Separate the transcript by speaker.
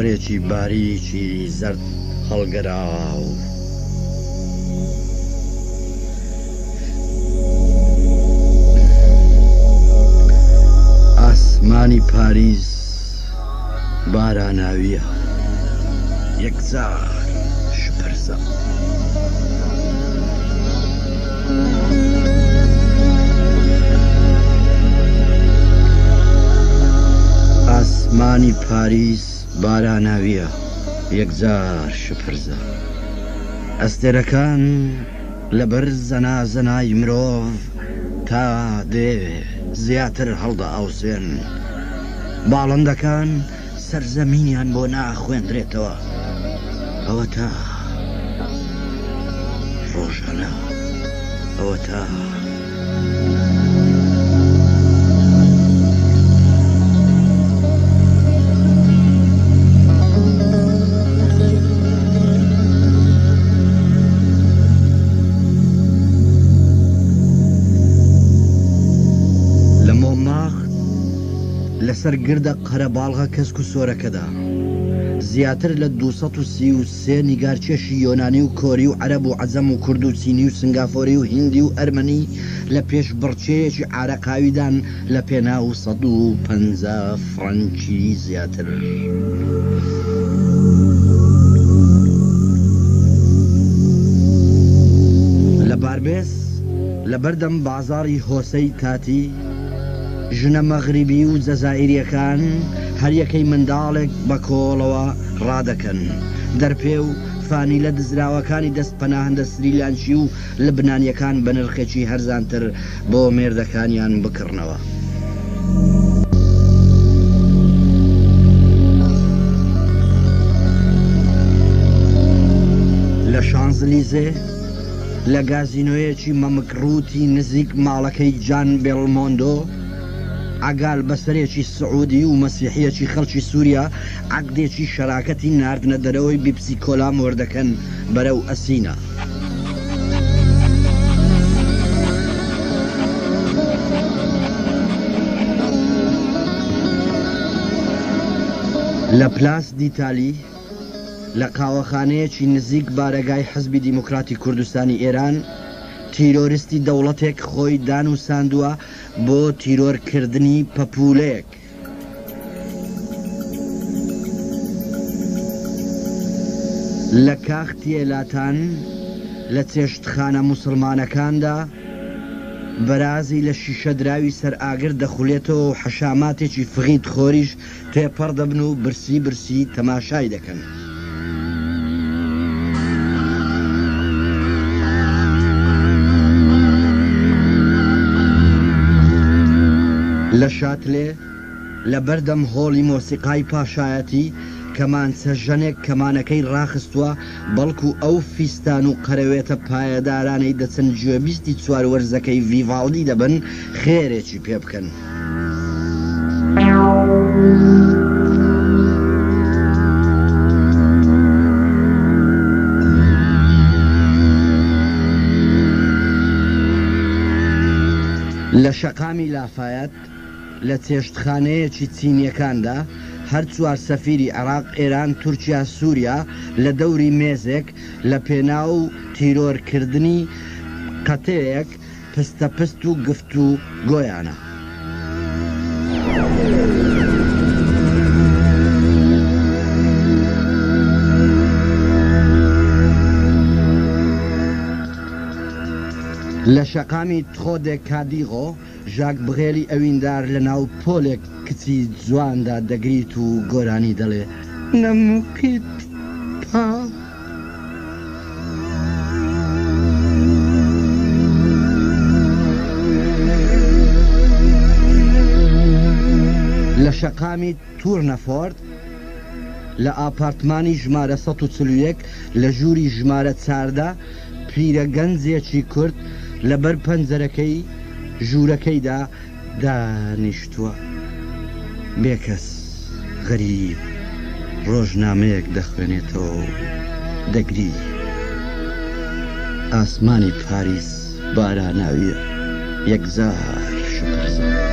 Speaker 1: خۆرێکی باریکی زەرد هەڵگەراو. ئاسمانی پاریس باراناوییە، یەکجار شپرزە. ئاسمانی پاریس باراناوییە، یەکجار شپرزە. ئەستێرەکان لەبەر زەنازەنای مرۆڤ تا دێ زیاتر هەڵدەئاوسێن. باڵندەکان سەرزەمینیان بۆ ناخوێندرێتەوە. ئەوەتا ڕۆژانە، ئەوەتا. لە مۆماخ لەسەر گردە قەرەباڵغە کەسک و سۆرەکەدا زیاتر لە 233 نیگارکێشی یۆنانی و کۆری و عەرەب و عەجەم و کورد و چینی و سنگافۆری و هیندی و ئەرمەنی لە پێشبڕکێیەکی عارەقاویدان لە پێناو 150 فڕەنکی زیاتر. لە باربێس لە بەردەم بازاڕی هۆسەی تاتی، ژنە مەغریبی و جەزائیرییەکان هەریەکەی منداڵێک بە کۆڵەوە ڕادەکەن، دەرپێ و فانیلە دزراوەکانی دەست پەناهەندە سریلانکی و لبنانییەکان بە نرخێکی هەرزانتر بۆ مێردەکانیان بکڕنەوە. لە شانزلیزێ، لە گازینۆیەکی مەمک ڕووتی نزیک ماڵەکەی جان بێڵمۆندۆ، عەگال بەسەرێکی سعودی و مەسیحییەکی خەڵکی سوریا عەقدێکی شەراکەتی ناردنە دەرەوەی بیپسی کۆلا مۆردەکەن بەرەو ئەسینا. لە پلاس دیتالی، لە قاوەخانەیەکی نزیک بارەگای حزبی دیموکراتی کوردستانی ئێران، تیرۆریستی دەوڵەتێک خۆی دانوساندووە بۆ تیرۆرکردنی پەپوولەیەک. لە کاختیێلاتان لە چێشتخانە موسڵمانەکاندا، بەرازی لە شیشەدراوی سەر ئاگر دەخولێتەوە و حەشاماتێکی فغیت خۆریش تێپەڕ دەبن و برسی برسی تەماشای دەکەن. لە شاتلێ، لە بەردەم هۆڵی مۆسیقای پاشایەتی، کەمانچە ژەنێک کەمانەکەی ڕاخستووە، بەڵکو ئەو فیستان و قەرەوێتە پایەدارانەی دەچن گوێبیستی چوار وەرزەکەی ڤیڤاڵدی دەبن، خێرێکی پێ بکەن. لە شەقامی لافایەت، لە چێشتخانەیەکی چینییەکاندا، هەر چوار سەفیری عێراق، ئێران، تورکیا، سووریا لە دەوری مێزێک لە پێناو تیرۆرکردنی قەتێیەک پستەپست و گفتوگۆیانە. لە شەقامی تخۆ دێ کادیغۆ، ژاک بغێلی ئەویندار لە ناو پۆلێک کچی جواندا دەگریت و گۆرانی دەڵێ، نەموکیت پا. لە شەقامی تورنەفۆرت لە ئاپارتمانی ژمارە 141 لە ژووری ژمارە 14 پیرە گەنجێکی کورد لەبەر پەنجەرەکەی ژوورەکەیدا دانیشتووە بێکەس غەریب ڕۆژنامەیەک دەخوێنێتەوە و دەگری. ئاسمانی پاریس باراناوییە، یەکجار شپرزە.